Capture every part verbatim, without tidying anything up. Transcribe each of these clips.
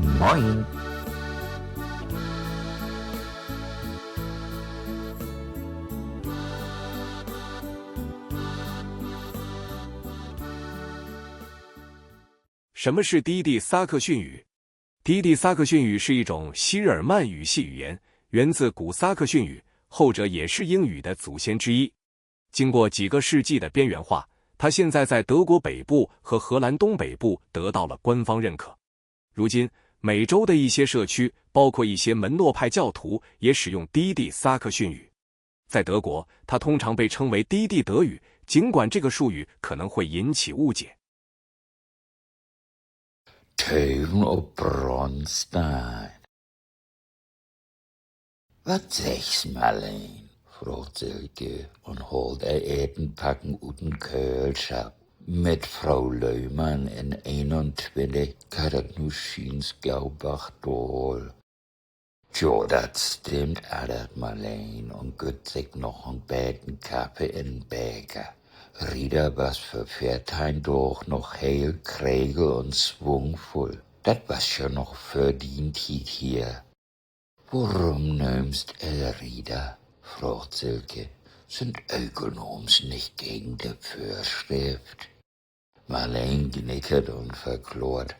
Moin. 什么是低地萨克逊语？低地萨克逊语是一种希尔曼语系语言，源自古萨克逊语，后者也是英语的祖先之一。经过几个世纪的边缘化，它现在在德国北部和荷兰东北部得到了官方认可。如今，美洲的一些社区，包括一些门诺派教徒，也使用低地萨克逊语。在德国，它通常被称为低地德语，尽管这个术语可能会引起误解。 Töven op Bronstein. Wat seggst, Marleen?, fraagt Silke un haalt ehr Etenpacken ut den Köhlschapp. Mit Fro Löhmann in eenuntwintig geiht dat nu schiens gau bargdaal. Jo, dat stimmt, antert Marleen un gütt sik noch en beten Kaffe in'n Beker. Rita was vör veerteihn Daag noch heel kregel un swungvull. Dat was ja noch vör dien Tiet hier. Worüm nöömst ehr Rita?, fraagt Silke. Sünd Ökelnaams nich gegen de Vörschrift? Marleen gnickert un verklaart: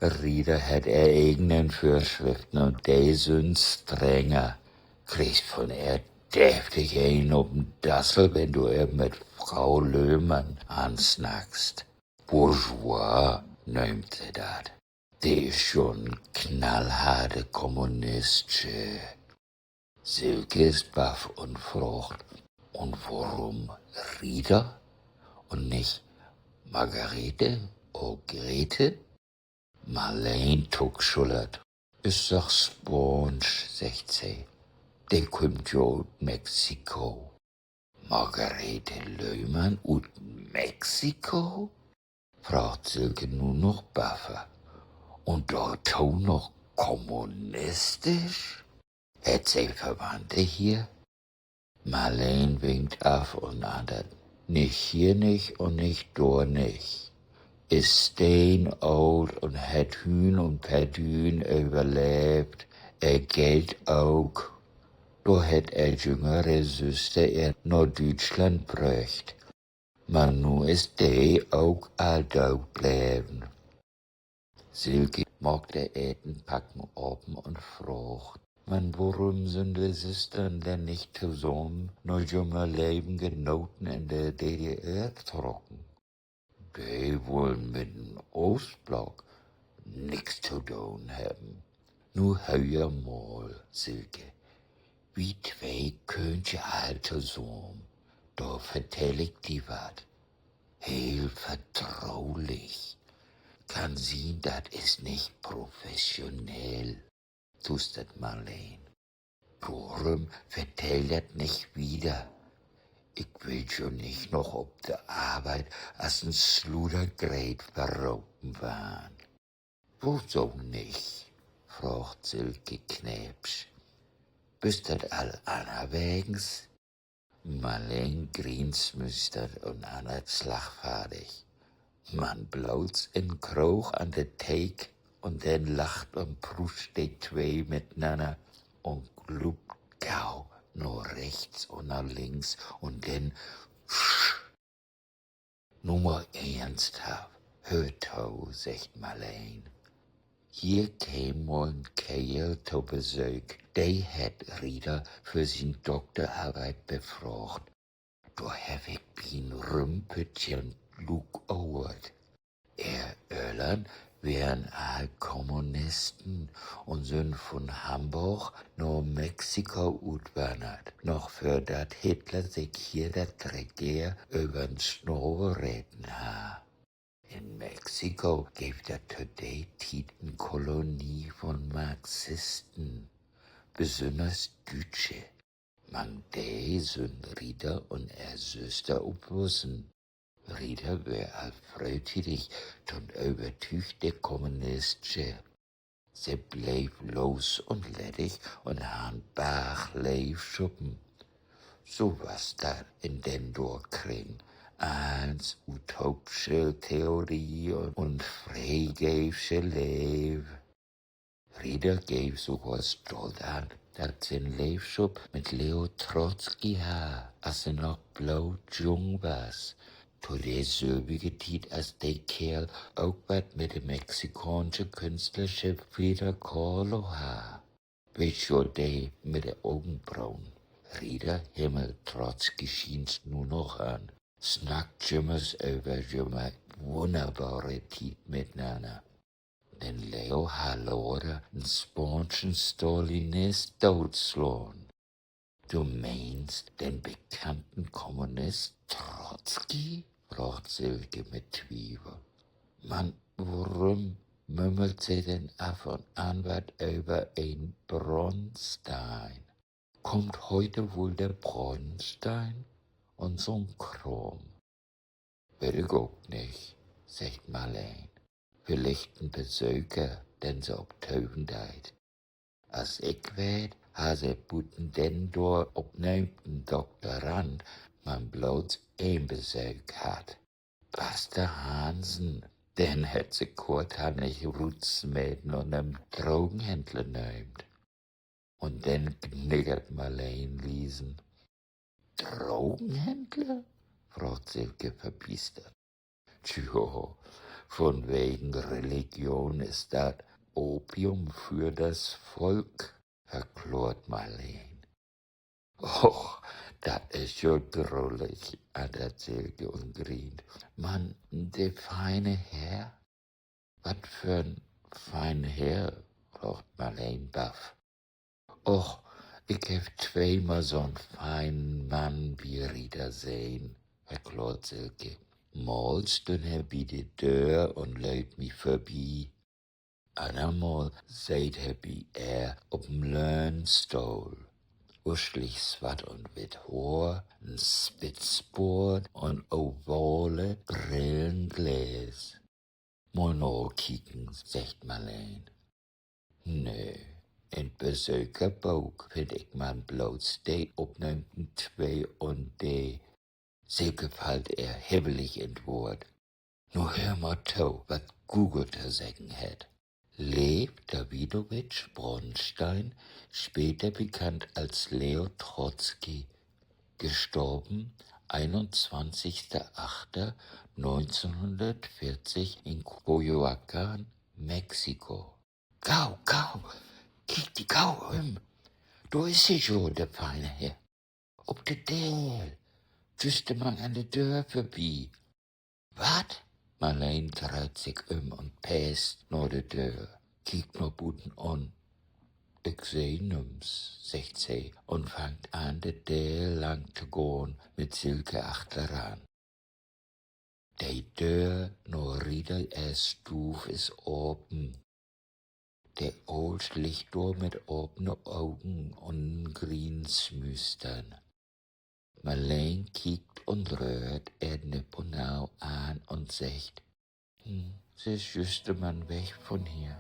Rita hett ehr egenen Vörschriften, un de sünd strenger. Kriggst von ehr deftig een op 'n Dassel, wenn du ehr mit Fro Löhmann ansnackst. Bourgeois nöömt se dat. De is jo 'n knallharte Kommunistsche. Silke is baff un fraagt: Un worüm Rita un nich Margarete or Grete? Marleen tuckschullert. Is doch Spaansch, seggt se. De kümmt jo ut Mexiko. Margarete Löhmann ut Mexiko?, fraagt Silke nu noch baffer. Un dorto noch kommunistisch? Hett se Verwandte hier? Marleen winkt af un antert: Nich hier nich un nich dor nich. Is steenoolt un hett Hüün un Perdüün överleevt. Ehr Geld ok. Dor hett ehr jüngere Süster ehr na Düütschland bröcht. Man nu is de ok al doot bleven. Silke maakt ehr Etenpacken open un fraagt: Man worüm sünd de Süstern denn nich tosamen na jümehr leven Genoten in de D D R trocken? De wullen mit den Oostblock nix to doon hebben. Nu höör mal, Silke. Wi twee köönt je al tosamen. Dor vertell ik di wat. Heel vertrulich. Kann sien, dat is nich professionell, tuustert Marleen. Dorüm vertell dat nich wieder. Ik will jo nich noch op de Arbeit as en Sludergreet verropen warrn. Woso nich?, fraagt Silke kneepsch. Büst dat al annerwegens? Marleen grient, smüüstert un antert slagfardig: Man bloots in Kroog an de Theek. Un denn lacht un pruust de twee mitnanner un gluupt gau na rechts un na links un denn Nu mal eernsthaft, höör to, seggt Marleen. Hier keem mal en Keerl to Besöök, de hett Rita för sien Dokterarbeit befraagt. Dor heff ik bi'n Rümpütjen luukohrt. Ehr Öllern weren all Kommunisten un sünd vun Hamborg na Mexiko utwannert, noch vör dat Hitler sik hier dat Regeer över'n Snavel reten harr. In Mexiko geev dat to de Tiet en Kolonie vun Marxisten, besünners Düütsche. Mank de sünd Rita un ehr Süster opwussen. Rita weer al fröhtiedig to 'n övertüügte Kommunistsche. Se bleev los un leddig un harr en Barg Leevschuppen. So was dat in den dor Kring. allens utoopsche Theorie un freegeevsche Leev. Rita geev sogor stolt an, dat se en Leevschop mit Leo Trotzki harr, as se noch bloot jung was. To de sülvige Tiet, as de Keerl ok wat mit de mexikaansche Künstlersche Frida Kahlo harr. Weetst jo, de mit de Ogenbronen. Rita himmelt Trotzki schients nu noch an. Snackt jümmers över jümehr wunnerbare Tiet mitnanner. Den Leo harr later en spaanschen Stalinist dootslaan. Du meenst den bekannten Kommunist Trotzki?, fraagt Silke mit Twievel. Man worüm mümmelt se denn af un an wat över en Bronstein? Kommt heute wohl der Bronstein? Un so'n Kraam. Weet ik ok nich, seggt Marleen. Villicht en Besöker, den se optöven deit. As ik weet, harr se buten den dor opnöömten Doktorand man bloots een Besöök hatt: Paster Hansen. Den hett se kortannig rutsmeten un en Drogenhändler nöömt. Un denn gniggert Marleen liesen. Drogenhändler?, fraagt Silke verbiestert. Tjo, vunwegen Religion is dat Opium für das Volk, verklaart Marleen. Och, dat is jo drullig, antert Silke un grient. Man de fiene Herr? Wat för'n fienen Herr?, fraagt Marleen baff. Och, ik heff tweemal so'n fienen Mann bi Rita sehn, verklaart Silke. Mal stünn he bi de Döör un lööt mi vörbi. Annermal seet he bi ehr op en Löhnstohl. Uslich swatt un witt Hoor, en Spitzboort un ovale Brillenglääs. Mal nakieken, seggt Marleen. Nee, in't Besökerbook finn ik man bloots de Opnahmen twee un de… Silke fallt ehr hibbelig in't Woort. Nu höör mal to, wat Google to seggen hett. Lew Dawidowitsch Bronstein, später bekannt als Leo Trotzki, gestorben einundzwanzigster achter neunzehnhundertvierzig in Coyoacán, Mexiko. Gau, gau, kiek di gau üm. Dor is he jo, de fiene Herr. Op de Deel. Jüst man an de Döör vörbi. Wat? Marleen dreiht sik üm un peest na de Döör, kiekt na buten un: Ik seh nüms, seggt se un fangt an, de Deel lang to gahn, mit Silke achteran. De Döör na Rita ehr Stuuv is apen. De Oolsch liggt dor mit apen Ogen un grient smüstern. Marleen kiekt un röhrt ehr nipp un nau an un seggt: Hm, se is jüst man weg vun hier.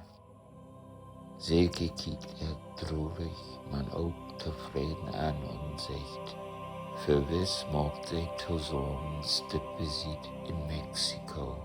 Silke kiekt ehr trurig, man ok tofreden an un seggt: Förwiss maakt se tosamen Stippvisiet in Mexiko.